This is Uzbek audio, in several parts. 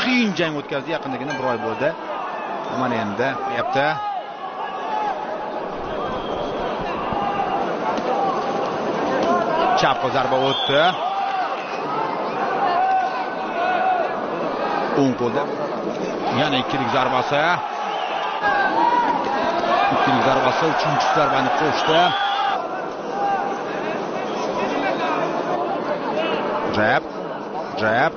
Qiyin jang o'tkazdi, yaqindagina bir oy bo'ldi. Mana endi yapti. Chap qo'l zarba o'tdi. O'ng qo'lda yana ikkilik zarbasi. Ikkilik zarbasi, uchinchi zarbani qo'shdi. Jab, jab.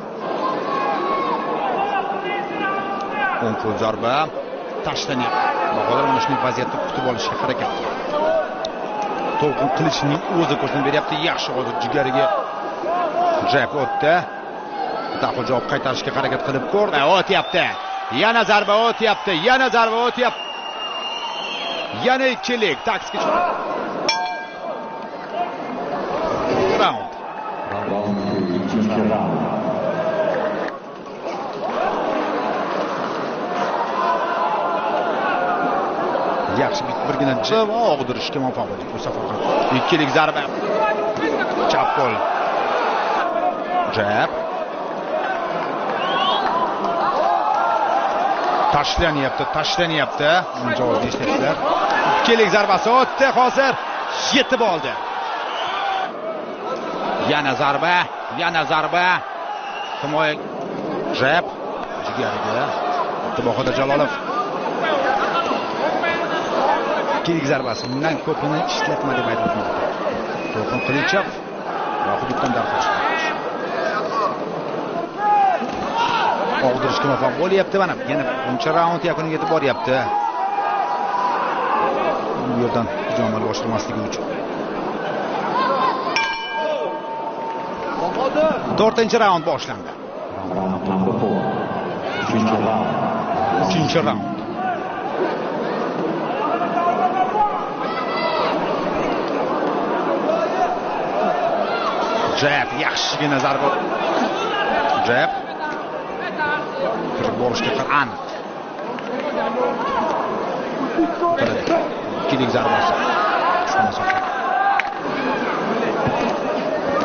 O'ng qo'l zarba tashlanyapti. Bahodir mana shunday vaziyatda kutib olishga harakat qildi. To'lqin Qilichning o'zi ko'rsatib beryapti. Yaxshi hozir jigariga jab o'tdi. Darhol javob qaytarishga harakat qilib ko'rdi. O'tyapti. Yana zarba o'tyapti. Yana zarba o'tyapti. Yana ikkilik taktika. Round. Yaxshi birgina jab og'dirishga muvaffaq bo'ldi bu safar ham. Ikkilik zarba. Chap qo'l. Jab. Tashlanyapti, tashlanyapti. Javob eshityapsizlar. Ikkilik zarbasi o'tdi, hozir yetib oldi. Yana zarba, yana zarba. Himoya jab jigariga. Bahodir Jalolov. Ikkilik zarbasi. Bundan ko'pini ishlatma deb aytilmoqda. To'lqin Qilichov va hududdan darhol chiqdi. Og'dirishga muvaffaq bo'lyapti. Mana yana 10-raund yakuniga yetib boryapti. Bu yerdan hujum amalga oshirmasligi uchun. 4-raund boshlandi. 3-raund. Jab, yaxshigina zarba. Jab. Kirib borishga aniq. Ikkilik zarbasi. Qisqa masofa.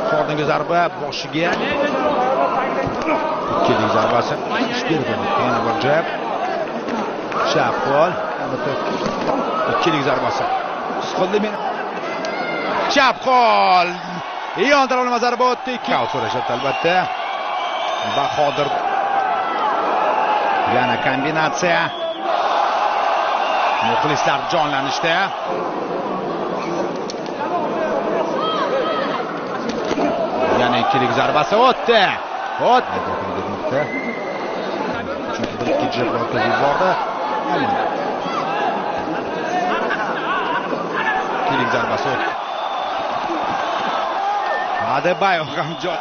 Qorniga zarba, boshiga. Ikkilik zarbasi. Ish berdi. Yana bir jab. Chap qo'l. Albatta ikkilik zarbasi. Siqildi meni. Chap qo'l. Yon tomonlama zarba o'tdi. Ikki so'rashyapti albatta. Bahodir. Yana kombinatsiya. Muxlislar jonlanishda. Yana ikkilik zarbasi o'tdi. O'tdi. Chunki bir ikki jab o'tkazib yubordi. Ikkilik zarbasi o'tdi. Adebayo ham joy.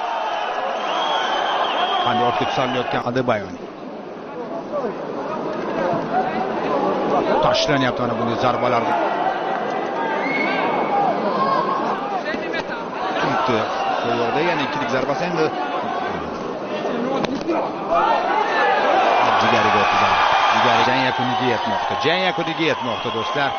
Qanday ortga tusalayotgan Adebayo. Tashlanyapti mana bunday zarbalar. Turibdi. Bu yerda yana ikkilik zarbasi endi. Jigariga o'tdi zarba. Jigari jang yakuniga yetmoqda. Jang yakuniga yetmoqda do'stlar.